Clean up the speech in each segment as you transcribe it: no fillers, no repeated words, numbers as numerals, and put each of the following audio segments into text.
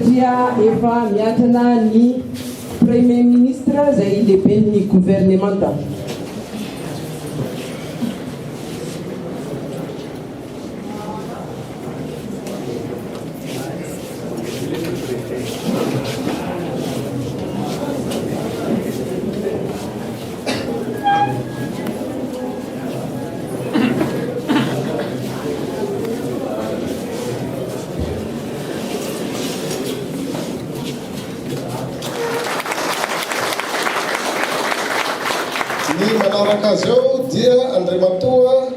satria efa miatrana ny Premier Ministre izay lehiben'ny governemanta. Ny manaraka azy eo dia Andriamatoa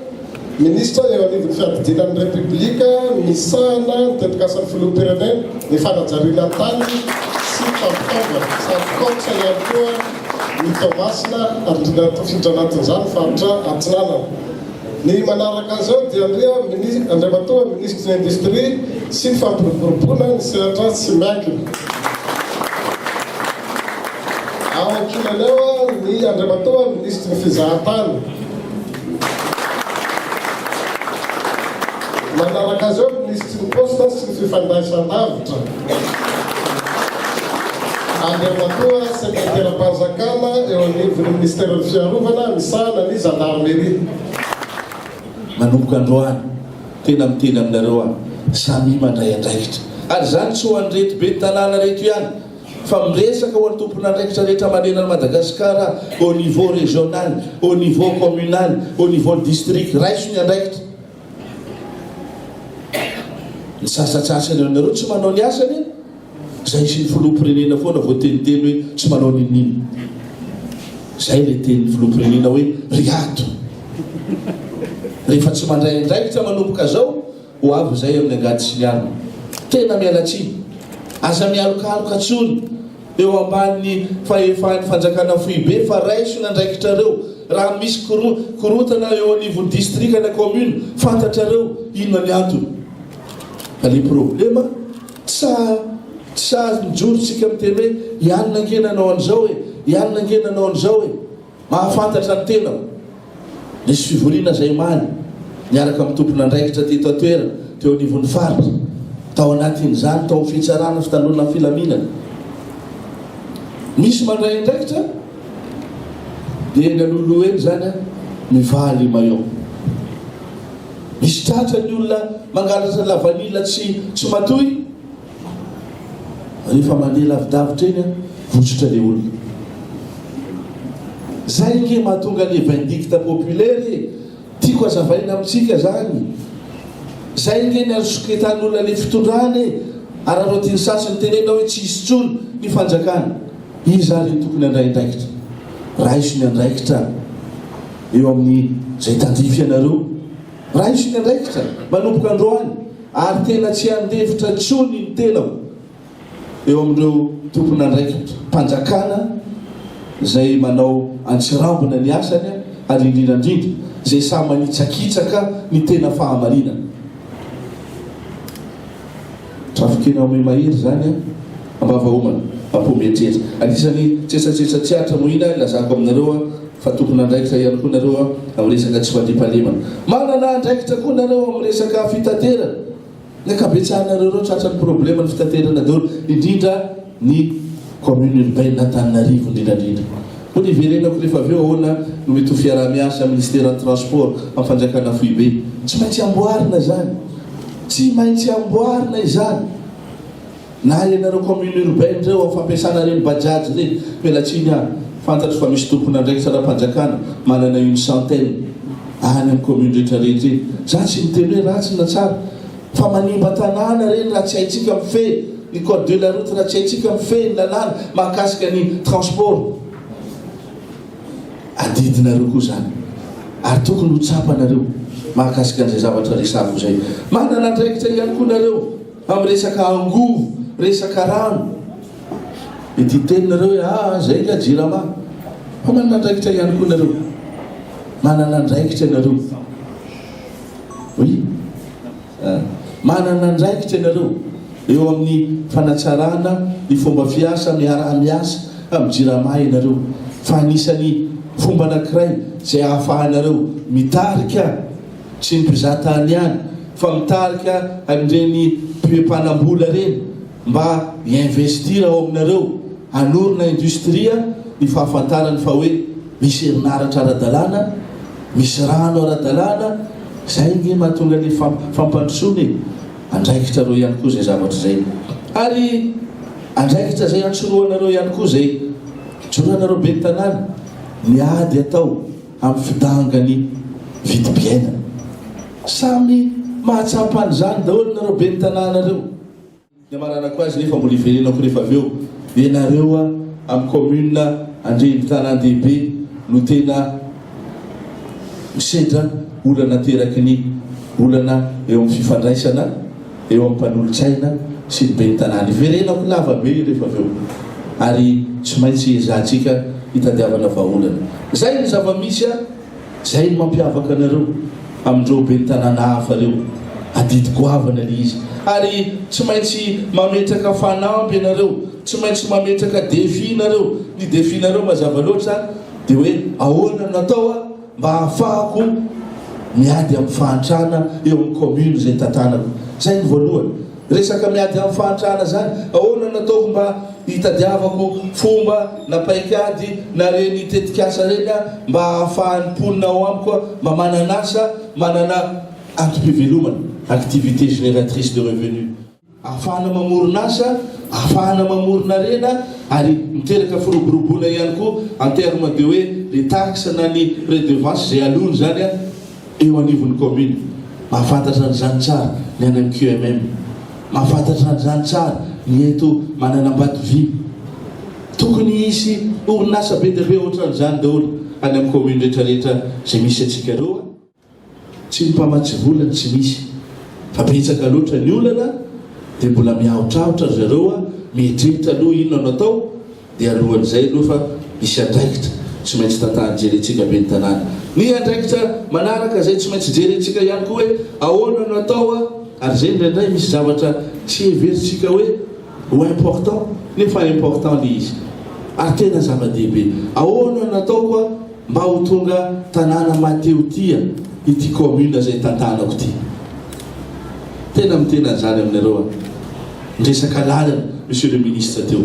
Minisitra eo anivon'ny Fiadidiana ny Repoblika misahana ny tetikasan'ny Filoham-pirenena, ny fanajariana ny tany sy ny fampitaovana, sady cox ihany koa ny Toamasina ary indrindra tafiditra anatin'izany ny faritra Atsinanana. Ny manaraka azy eo dia Andriamatoa Minisitry ny Indostria sy ny Fampiroboroboana ny sehatra tsy miankina. Ao ankilany ao ny Andriamatoa Minisitry ny Fizahantany. Manaraka azy eo ny Minisitry ny Paositra sy ny Fifandraisandavitra, Andriamatoa Sekreteram-panjakana eo anivon'ny Minisiteran'ny Fiarovana misahana ny Zandarimeria. Manomboka androany, tena miteny aminareo aho, samia mandray andraikitra. Ary izany tsy ho an'ireto ben'ny tanàna ireto ihany, Fa miresaka ho an'ny tompon'andraikitra rehetra manerana an'i Madagasikara au niveau régional, au niveau communal, au niveau district, raiso ny andraikitra. Ny sasatsasany aminareo tsy manao ny asany, zay sy ny filoham-pirenena foana vao teniteny hoe tsy manao n'inon'inona. Zay ilay tenin'ny filoham-pirenena hoe ry ato. Rehefa tsy mandray andraikitra manomboka zao, Ho avy izay amin'ny angady sy ny arina. Tena miala tsiny. Aza mialokaloka tsony eo ambanin'ny fahefan'ny fanjakana foibe fa raiso ny andraikitrareo. Raha misy korontana eo anivon'ny distrika na commune, fantatrareo inona ny antony. Fa le problema tsy sahy tsy sahy mijoro tsika miteny hoe i anona ange nanao an'izao e, i anona ange nanao an'izao e. Mahafantatra ny tenako. Nisy fivoriana izay omaly, niaraka amin'ny tompon'andraikitra teto an-toerana, teo anivon'ny faritra. Tao anatin'izany, tao amin'ny fitsarana fitandroana ny filaminana. Misy mandray andraikitra, dia eny alohaloha eny izany mivaly maillot. Misy tratra ny olona mangalatra lavanila tsy tsy matoy. Rehefa mandeha lavidavitra eny an, votsotra le olona. Zay nge mahatonga le vindicte populaire e! Tiako azavaina amintsika zany. Zay nge ny arosoketan'olona le fitondrana e! Araraotin'ny sasany tenenina hoe tsy hisy tsony ny fanjakana. Iza ary no tokony handray andraikitra? Raiso ny andraikitra eo amin'ny zay tandrify anareo. Raiso ny andraikitra manomboka androany ary tena tsy handefitra intsony ny tenako eo amin'ireo tompon'andraiki-panjakana izay manao antsirambina ny asany ary indrindra indrindra izay sahy manitsakitsaka ny tena fahamarinana. Trafikena ome mahery izany an! Ambavaomana, am-po mieritreritra. Anisan'ny tsetsatsetsa tsy aritra moa iny ilazako aminareo an, fa tompon'andraikitra ihany koa nareo an, amin'ny resaka tsy fandriampahalemana. Manana andraikitra koa nareo amin'ny resaka fitaterana. Ny ankabetsahanareo ireo tratran'ny problema ny fitaterana daholo, indrindra ny commune urbaine Antananarivo indrindra indrindra. Mbola hiverenako rehefa avy eo ahoana no mety ho fiaraha-miasa amin'ny Ministeran'ny Transport amin'ny fanjakana foibe. Tsy maintsy amboarina izany. Tsy maintsy amboarina izany. Na ianareo commune urbaine ireo amin'ny fampiasana ireny bajaj ireny, miala tsiny aho, fantatro fa misy tompon'andraikitra ara-panjakana manana une centaine any amin'ny commune rehetra rehetra eny. Za tsy miteny hoe ratsy na tsara fa manimba tanàna ireny raha tsy haintsika mifehy ny code de la route, raha tsy haintsika mifehy ny lalàna mahakasika ny transport. Adidinareo koa izany ary tokony ho tsapanareo mahakasika an'izay zavatra resahako izay. Manana andraikitra ihany koa nareo. Amin'ny resaka angovo, resaka rano, mety hiteny nareo hoe aa zay nga jirama, fa manana andraikitra ihany koa nareo, manana andraikitra ianareo, oui, manana andraikitra ianareo eo amin'ny fanatsarana ny fomba fiasa, miaraha-miasa amin'ny jirama ianareo, fa anisan'ny fomba anankiray izay ahafahanareo mitarika Tsy ny mpizaha tany ihany fa mitarika an'ireny mpanambola ireny. mba hi-investir ao aminareo, hanorina industria ny fahafantarany fa hoe misy herinaratra ara-dalàna, misy rano ara-dalàna, izay ange mahatonga ny fampandrosoana e! Andraikitrareo ihany koa izay zavatra izay. Ary andraikitra izay antsorohanareo ihany koa izay joranareo ben'ny tanàna, ny ady atao amin'ny fidangan'ny vidim-piainana. Samy mahatsapa an'izany daholo nareo ben'ny tanàna reo. Ny hamaranako azy nefa mbola hiverenako rehefa avy eo, ianareo amin'ny commune Andrehimby tanàn-dehibe no tena misedra olana ateraky ny olana eo amin'ny fifandraisana eo amin'ny mpanolotsaina sy ny ben'ny tanàna. Hiverenako lava be io rehefa avy eo ary tsy maintsy ezahantsika hitadiavana vahaolana. Izay ny zava-misy a! Izay no mampiavaka anareo amin'ireo ben'ny tanàna hafa ireo. Adidy goavana ilay izy. Ary tsy maintsy mametraka fanamby ianareo, tsy maintsy mametraka défi nareo. Ny défi-nareo mazava loatra dia hoe ahoana no atao mba hahafahako miady amin'ny fahantrana eo amin'ny commune izay tantanako. Izay no voalohany. Resaka miady amin'ny fahantrana zany, ahoana no ataoko mba hitadiavako fomba na paikady na reny tetikasa reny mba ahafahan'ny mponina ao amiko mba manana asa, manana antom-pivelomana, activité génératrice de revenu, ahafahana mamorona asa, ahafahana mamorona harena ary miteraka firoboroboana ihany koa en terme de hoe les taxes na ny redevance izay aloany zany eo anivon'ny commune. Mahafantatra an'izany tsara ny any amin'ny QMM. Mahafantatra an'izany tsara ny eto Mananambatovy. Tokony hisy orinasa be dia be ohatran'izany daholo any amin'ny commune rehetra rehetra izay misy antsika ireo. Tsy ny mpamatsy vola no tsy misy fa betsaka loatra ny olana dia mbola miahotrahotra ry zareo mieritreritra aloha inona no atao. Dia alohan'izay aloha fa misy andraikitra tsy maintsy tantahany jerentsika ben'ny tanàna. Ny andraikitra manaraka izay tsy maintsy jerentsika ihany koa hoe ahoana no atao ary izay indraindray misy zavatra tsy heverintsika hoe ho important nefa important le izy ary tena zava-dehibe. Ahoana no ataoko mba ho tonga tanàna mahatehotia ity commune izay tantanako ity? Tena miteny an'izany aminareo aho. Ny resaka lalana Monsieur le Ministre teo.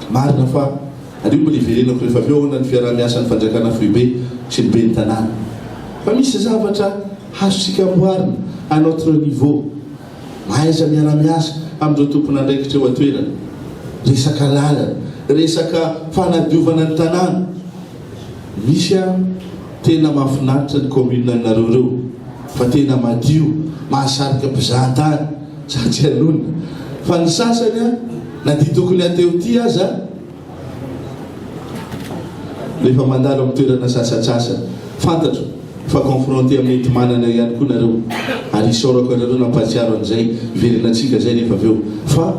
Marina fa aleo mbola hiverenako rehefa avy eo ahoana ny fiaraha-miasan'ny fanjakana foibe sy ny ben'ny tanàna. Fa misy zavatra azontsika amboarina à notre niveau. Mahaiza miara-miasa amin'ireo tompon'andraikitra eo an-toerana. Resaka lalana, resaka fanadiovana ny tanàna. Misy an, tena mahafinaritra ny commune anareo ireo fa tena madio, mahasarika mpizahatany. Za tsy hanonona fa ny sasany an na dia tokony hateo ty aza rehefa mandalo amin'ny toerana sasatsasany fantatro fa confronté amin'ny enti-manana ihany koa nareo ary isaorako anareo nampahatsiaro an'izay hiverenantsika zay rehefa avy eo fa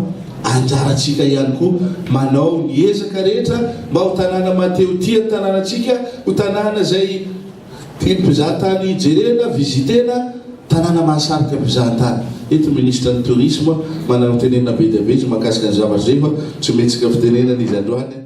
anjarantsika ihany koa manao ny ezaka rehetra mba ho tanàna mahateho tia ny tanànantsika ho tanàna izay Tian'ny mpizahatany jerena, visiter-na, tanàna mahasarika mpizahatany. Eto Minisitra ny Tourisme manana ho tenenina be dia be izy mahakasika ny zavatra izay fa tsy omentsika fitenenana izy androany.